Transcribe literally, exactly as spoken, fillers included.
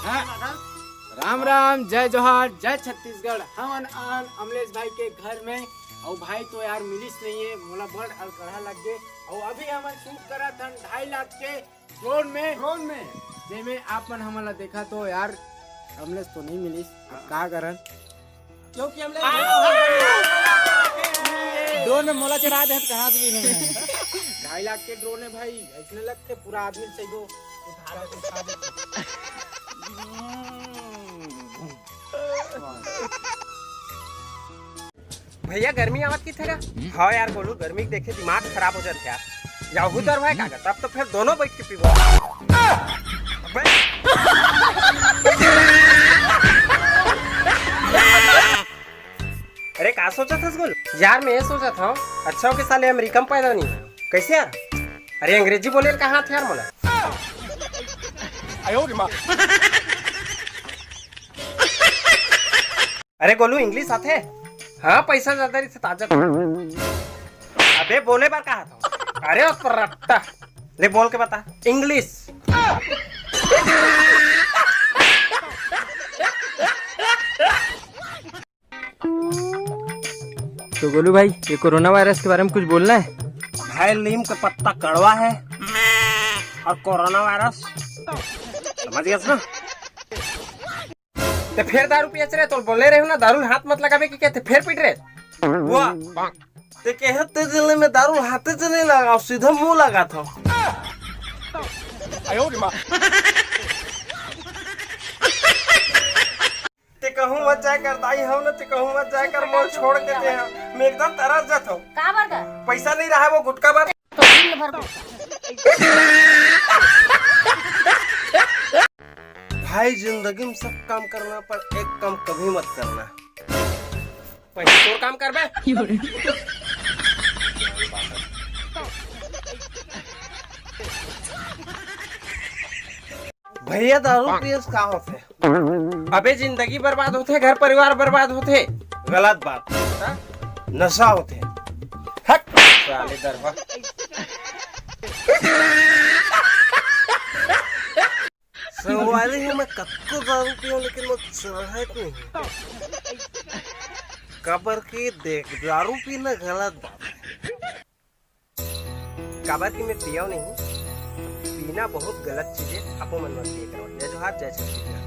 राम राम, जय जोहार, जय छत्तीसगढ़। हमन आन अमलेश भाई के घर में, अउ भाई तो यार मिलिस नहीं है, मोला बड़ अलकरहा लग गे। अउ अभी हमन शूट करत हन ढाई लाख के ड्रोन में, ड्रोन में। जेमे आप मन हमन ला देखा तो यार, अमलेश तो नहीं मिलिस, अब का करन? क्योंकि हमले ड्रोन में मोला चढ़ा दे, कहाँ से भी नहीं है। ढाई लाख के ड्रोन है भाई, ऐसने लगते पूरा आदमी से दो उठा दे, उठा दे। भैया, गर्मी आवत की थेरा? हाँ यार गोलू, गर्मी के देखे दिमाग खराब हो जात यार। या उधर है काका, तब तो फिर दोनों बैठ के पीबो। अबे। अरे का सोचत हस गोलू? यार मैं ये सोचत हूँ, अच्छा हो के साले अमेरिका में पैदा नहीं है। कैसे यार? अरे अंग्रेजी बोले कहाँ थे यार मोला? अरे गोलू, इंग्लिश आथे? हाँ, पैसा ज्यादा रहिथे ताजा। अबे बोले बर कहा था? अरे ओ रट्टा, ले बोल के बता इंग्लिश। तो गोलू भाई, ये कोरोना वायरस के बारे में कुछ बोलना है? भाई, नीम का पत्ता कड़वा है और कोरोना वायरस, समझ गया ना? ते फेर दारू पियत रहे, तो बोले रहे हो ना, दारू हाथ मत लगावे की कहते, फेर पीट रहे। वाह, ते कहे ते जले में दारू हाथे से नहीं लगाओ, सीधा मुंह लगा था। ते कहूँ मत जाए कर दाई हो ना, ते कहूँ मत जाए कर, मोर छोड़ के दे हम। मैं एकदम तरस जात हूँ। का बर का? पैसा नहीं रहा वो गुटखा बर। तो दिन भर गुटखा। भाई, जिंदगी में सब काम करना, पर एक काम कभी मत करना। पहले तोर काम कर बे। भैया, दारू पिए से का होथे? अबे, जिंदगी बर्बाद होथे, घर परिवार बर्बाद होथे। गलत बात। हाँ? नशा होथे। हट। साले दरवा। संगवारी हो, मैं कतको दारू पीऊँ, लेकिन मोर चढ़त नहीं। काबर कि देख, दारू पीना गलत बात है। काबर कि मैं पियव नहीं, पीना बहुत गलत चीज है। आपो मन मत पिए करो। जय जोहार, जय छत्तीसगढ़।